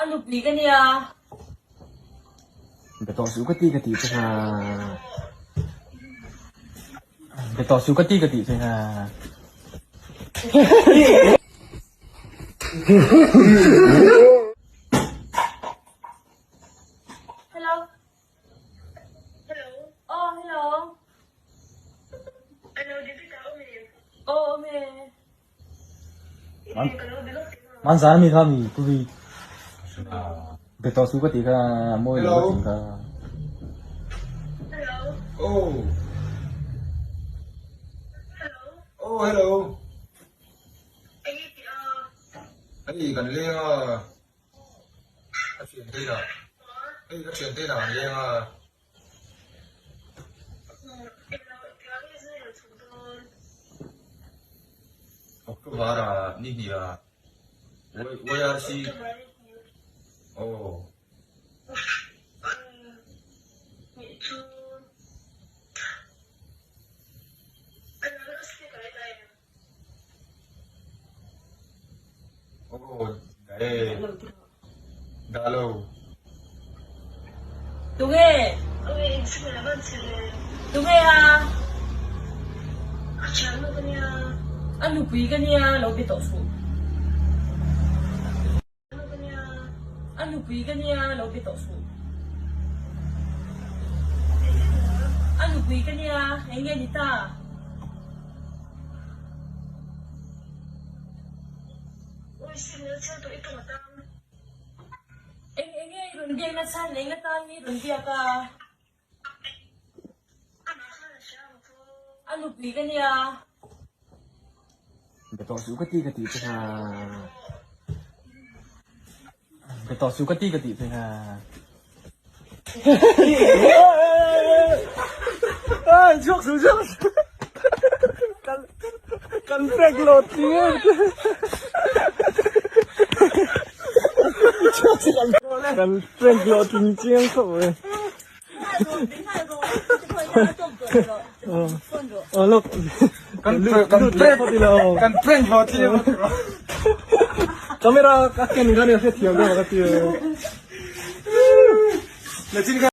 A nupui ka nia. Be tawh suh ka ti ka tih che kha. Be tawh suh ka ti ka tih che kha. Hello. Hello. Oh, hello. Hello, Deepika, awm em? Oh, awm e. Man zan mi kha mi pu vi. Be tawh suh ka tih kha a mawi lo ka tih kha. Hello. Oh. Hello. Oh, hello. Hei kan leng a. A thian te inah. Hei ka thian te inah kan leng a. October ah ni hnih ah YRC aw. Aw dah e dah lo. Tunge? Tunge a? A nupui ka nia lo be tawh suh. A nupui ka nia lo be tawh suh. A nupui ka nia eng nge ni ta? Eng eng nge i rawn biakna chhan eng atan nge i rawn biak a? A nupui ka nia. Be tawh suh ka ti ka tih che kha. Be tawh suh ka ti ka tih che kha. Chhuak suh chhuak suh. Kan prank lo tling em. Kan prank lo tling chiang khawp mai. Kan prank lo tling. Camera ka ken kan hrethiam deuh ka ti.